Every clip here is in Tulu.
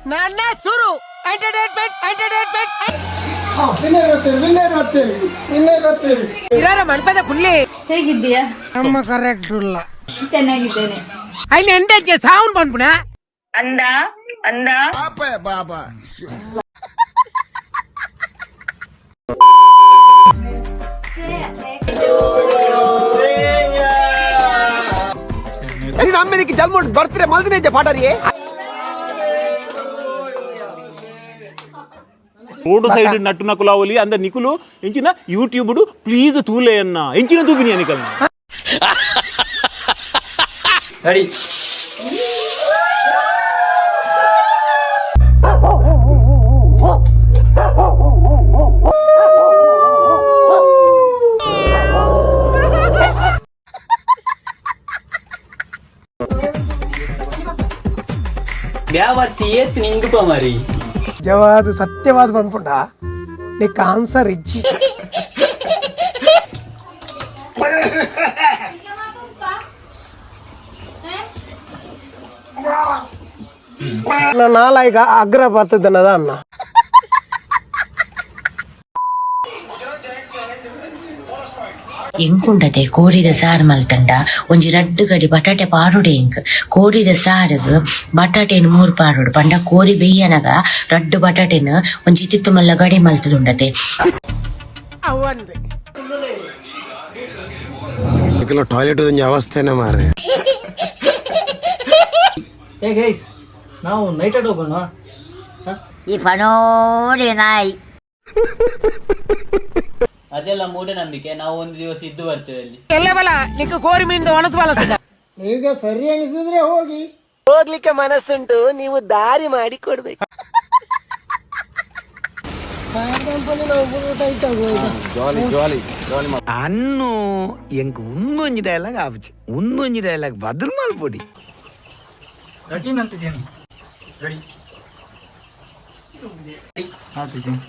ನನ್ನ ಸುರು ಎಂಟರ್ಟೈನ್ಮೆಂಟ್ ಎಂಟರ್ಟೈನ್ಮೆಂಟ್. ಇರಾರ ಮನ್ಪದ ಕುಲ್ಲಿ. ಹೇಗಿದ್ದೀಯಾ? ನಮ್ಮ ಕರೆಕ್ಟ್ ಇಲ್ಲ. ಚೆನ್ನಾಗಿದ್ದೇನೆ. ಅಲ್ಲಿ ಎಂಡಕ್ಕೆ ಸಾವುನ್ ಬಂದ್ಬಿಡ. ಜಲ್ಮುಡ್ ಬರ್ತಾರೆ ಮಲ್ದಿನ ಪಾಠರಿಯೇ. ರೋಡ್ ಸೈಡ್ ನಟ್ಟು ನಕುಲಾವಲಿ ಅಂದ ನಿಕುಲು ಎಂಚಿನ ಯೂಟ್ಯೂಬ್ ಪ್ಲೀಸ್ ತೂಲೆ ಅನ್ನ ಎಂಚಿನ ತೂಪಿನಿ ಅನಿಕಲ್ನ. ರೆಡಿ. ಬ್ಯಾವರ್ಸಿ ಏತ್ ನಿಂಗುಪ ಮಾರಿ. ನಿಜವಾದ ಸತ್ಯವಾದ ಬಂದ್ಪುಂಡ ನಿಕ್ ಆನ್ಸರ್ ಇಜ್ಜಿ. ನಾಲಾಯಿಗ ಅಗ್ರ ಬರ್ತದನ್ನದ ಅಣ್ಣ. ಎಂಕುಂಡತೆ ಕೋರಿದ ಸಾರ್ ಮಲ್ತಂಡ ಒಂಜಿ ರಡ್ಡು ಗಡಿ ಬಟಾಟೆ ಪಾಡುಡೆ. ಎಂಕ್ ಕೋರಿದ ಸಾರುಗು ಬಟಾಟೆನ್ ಮೂರು ಪಾಡುಡು ಪಂಡ ಕೋರಿ ಬೆಯ್ಯನಗ ರಡ್ಡು ಬಟಾಟೆನ್ ಒಂಜಿ ತಿತ್ತು ಮಲ್ಲ ಗಡಿ ಮಲ್ತದುಂಡತೆ. ಅವಂದೆ. ಟಾಯ್ಲೆಟ್ ಅವಸ್ಥೆನೆ ಮಾರೆ. ಏ ಗೈಸ್, ನಾವು ನೈಟ್ ಔಟ್ ಹೋಗೋಣ. ಈ ಫನೋಡಿ ನಾಯಿ. ಅದೆಲ್ಲ ಮೂಢನಂಬಿಕೆ. ನಾವು ಒಂದು ದಿವಸ ಇದ್ದು ಬರ್ತೇವೆ ಅಲ್ಲಿ. ಎಲ್ಲ ಬಲ ನಿಕ್ ಕೋರಿ ಮೀನ್ದ ಒಣಸು ಬಲ. ಈಗ ಸರಿ ಅನಿಸಿದ್ರೆ ಹೋಗಿ. ಹೋಗ್ಲಿಕ್ಕೆ ಮನಸ್ಸುಂಟು, ನೀವು ದಾರಿ ಮಾಡಿ ಕೊಡ್ಬೇಕು. ಅನ್ನು ಎಂಕ್ ಉನ್ನೊಂಜಿ ಡೈಲಾಗ್ ಆಪುಜಿ, ಉನ್ನೊಂಜಿ ಡೈಲಾಗ್ ಬದಲ್ ಮಲ್ಪೊಡಿ. Ready ಅಂತಿದ್ದೀನಿ, ready ಆತಿದ್ದೀನಿ.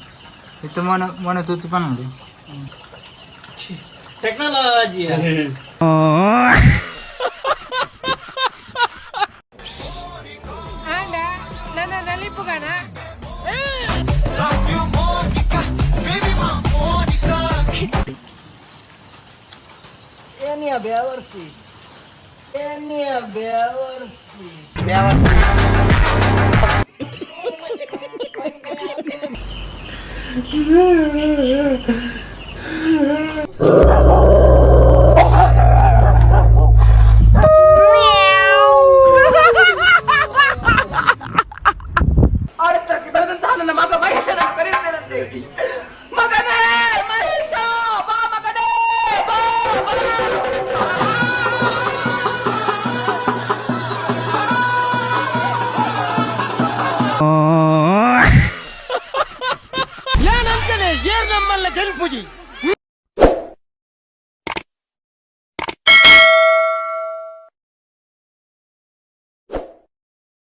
ಇತ್ತು ಮೊನ ಮೊನ ತೂತು ಪನ್ನೊಂದು. ಟೆಕ್ನಾಲಜಿ. ಆಂಡ ನನ್ನ ನಲಿಪುಗಣ. ಏನಿಯ ಬೇವರ್ಸಿ, ಏನಿಯ ಬೇವರ್ಸಿ. ಏನಂತಾನೆ ಏರ್ ನಮ್ಮಲ್ಲ ಜನ್ಪುಜಿ.